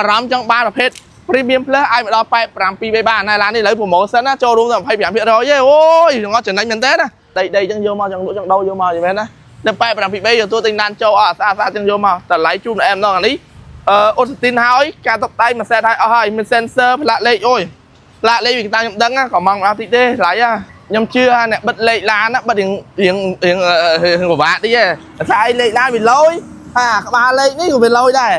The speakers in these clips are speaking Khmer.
អារម្មណ៍ចង់បានប្រភេទ Premium Plus អាចមកដល់87បីបានហើយឡាននេះឥឡូវ promotion ណាចូលរួមដល់25%ទេអូយងត់ចំណេញមែនតើណាដីដីចឹងយកមកចង់លក់ចង់ដូរយកមកយល់មែនណានៅ87បីយកទួទិញឡានចូលអត់ស្អាតស្អាតចឹងយកមកតម្លៃជូនអែមដល់អានេះអឺអ៊ុតស្ទីនហើយការតុបតែងមួយសេតហើយអស់ហើយមាន sensor ផ្លាកលេខអូយផ្លាកលេខវាតាមខ្ញុំដឹងណាក៏មកអត់តិចទេថ្លៃហ่ะខ្ញុំជឿថាអ្នកបិទលេខឡានណាបិទរៀងរៀងរៀងរៀងពិបាកតិចទេតែស្អីលេខឡានវាលយអាក្បាលលេខនេះក៏វាលយដែរ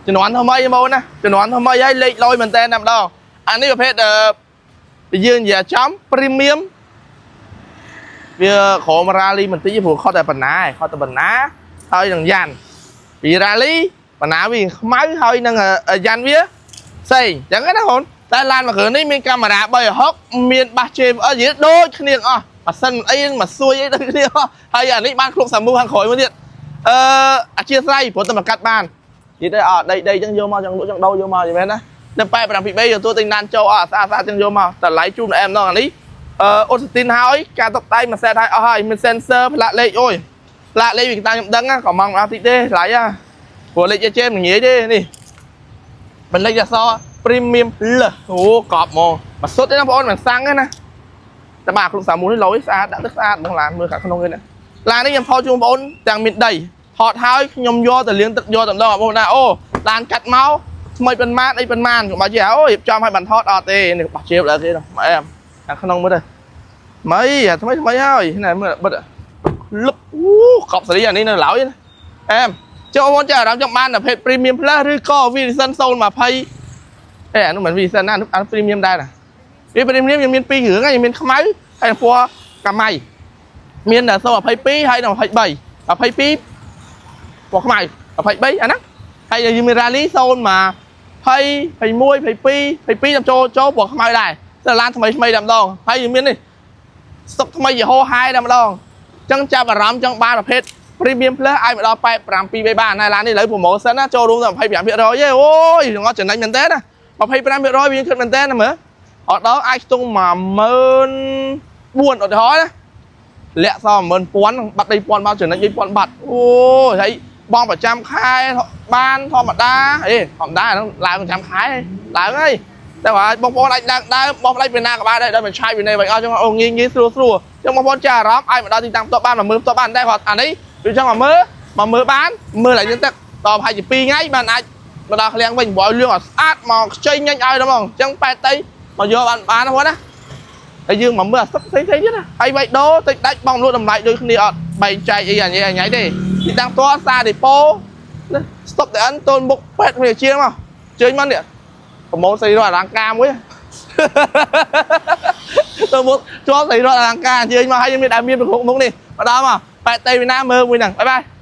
ជំនាន់ថ្មីមកណាជំនាន់ថ្មីហើយលេខលយមែនតើតែម្ដងអានេះប្រភេទអឺយើងនិយាយចំ premium វាក្រោម rally បន្តិចព្រោះខុសតែបណ្ណាឯងខុសតែបណ្ណាហើយនឹងយ៉ាន់ពី rally បណ្ណាវាខ្មៅហើយនឹងយ៉ាន់វាផ្សេងអញ្ចឹងណាបងតែឡានមួយគ្រឿងនេះមានកាមេរ៉ា360មានបាស JBL និយាយដូចគ្នាអស់ម៉ាស៊ីនអីមកសួយអីដូចគ្នាអស់ហើយអានេះបានគ្រប់សាមូខាងក្រោយមួយទៀតអឺអធិស្ឋានព្រោះតែមកកាត់បាន និយាយទៅអត់ដីដីចឹងយកមកចង់លក់ចង់ដូរយកមកយល់មែនណានៅ87បីយកទួទិញឡានចូលអត់ស្អាតស្អាតចឹងយកមកតម្លៃជូនអែមដល់អានេះអឺអ៊ុតស្ទីនហើយការតុបតែងមួយសេតហើយអស់ហើយមាន sensor ផ្លាកលេខអូយផ្លាកលេខវាតាមខ្ញុំដឹងណាក៏មកអត់តិចទេថ្លៃហ่ะព្រោះលេខចេមិនងាយទេនេះមិនលេខអក្សរ Premium Plus អូកប់ហ្មងមកសុទ្ធទេណាបងប្អូនមិនសាំងទេណាតែបាទគ្រប់សាមូនេះលយស្អាតដាក់ទឹកស្អាតហ្មងឡានមើលខាងក្នុងនេះណាឡាននេះខ្ញុំថតជូនបងប្អូនទាំងមានដីថតហើយខ្ញុំយកទៅលាងទឹកយកតែម្ដងបងប្អូនណាអូឡានកាត់មកថ្មីប៉ុន្មានអីប៉ុន្មានកុំបាច់ជាអូរៀបចំឲ្យបានថតអត់ទេនេះបោះជាបដល់គេមកអែមខាងក្នុងមើលទៅថ្មីអាថ្មីថ្មីហើយណែមើលបិទលឹបអូកប់សេរីអានេះនៅឡើយណាអែមចុះបងប្អូនចាអារម្មណ៍ចង់បានប្រភេទ Premium Plus ឬក៏ Vision 020អេអានោះមិន Vision ណាអានោះ Premium ដែរណាវា Premium យើងមានពីរគ្រឿងហើយមានខ្មៅហើយពណ៌កាម៉ៃមាន022ហើយនិង23 22ពណ៌ខ្មៅ23អាហ្នឹងហើយយើងមាន Rally 0 20 21 22 22ចាំចូលចូលពណ៌ខ្មៅដែរតែឡានថ្មីថ្មីតែម្ដងហើយយើងមាននេះស្តុកថ្មីយីហោហាយតែម្ដងអញ្ចឹងចាប់អារម្មណ៍ចង់បានប្រភេទ Premium Plus អាចមកដល់87បីបានហើយឡាននេះឥឡូវ promotion ណាចូលរួមដល់25%ទេអូយងត់ចំណេញមែនតើណា25%វាគិតមែនតើណាមើលអត់ដល់អាចខ្ទង់14000ឧទាហរណ៍ណាលាក់សល់11000បាត់3000មកចំណេញ3000បាត់អូយហើយបងប្រចាំខែបានធម្មតាអេធម្មតាហ្នឹងឡើងប្រចាំខែឡើងហើយតែបើបងប្អូនអាចឡើងដើមបងផ្លេចពីណាក៏បានដែរដល់មិនឆាយពីនេះវិញអស់ចឹងអូងាយងាយស្រួលស្រួលចឹងបងប្អូនចាអារម្មណ៍អាចមកដល់ទីតាំងផ្ទាល់បានមកមើលផ្ទាល់បានតែគាត់អានេះវាចង់មកមើលមកមើលបានមើលឲ្យយើងទឹកតប្រហែលជា2ថ្ងៃបានអាចមកដល់ឃ្លាំងវិញព្រោះឲ្យលឿងឲ្យស្អាតមកខ្ចីញញឲ្យដល់ហ្មងចឹងប៉ែតតីមកយកបានបានណាបងណាហើយយើងមកមើលអាសឹកផ្សេងៗទៀតណាហើយបៃដូតិចដាច់បងលក់តម្លៃដូចគ្នាអត់បែងចែកអីអាញ៉ៃអាញ៉ៃទេទីតាំងផ្ទាល់សាដេប៉ូណាស្តុបតែអិនទល់មុខពេទ្យគ្នាជាងមកជើញមកនេះប្រម៉ូទស្រីរត់អលង្ការមួយ ទៅមុខជាប់ស្រីរត់អលង្ការអញ្ជើញមកហើយមានដែលមានប្រមុខមុខនេះមកដល់មកប៉ែតតៃវិណាមើលមួយហ្នឹង bye bye.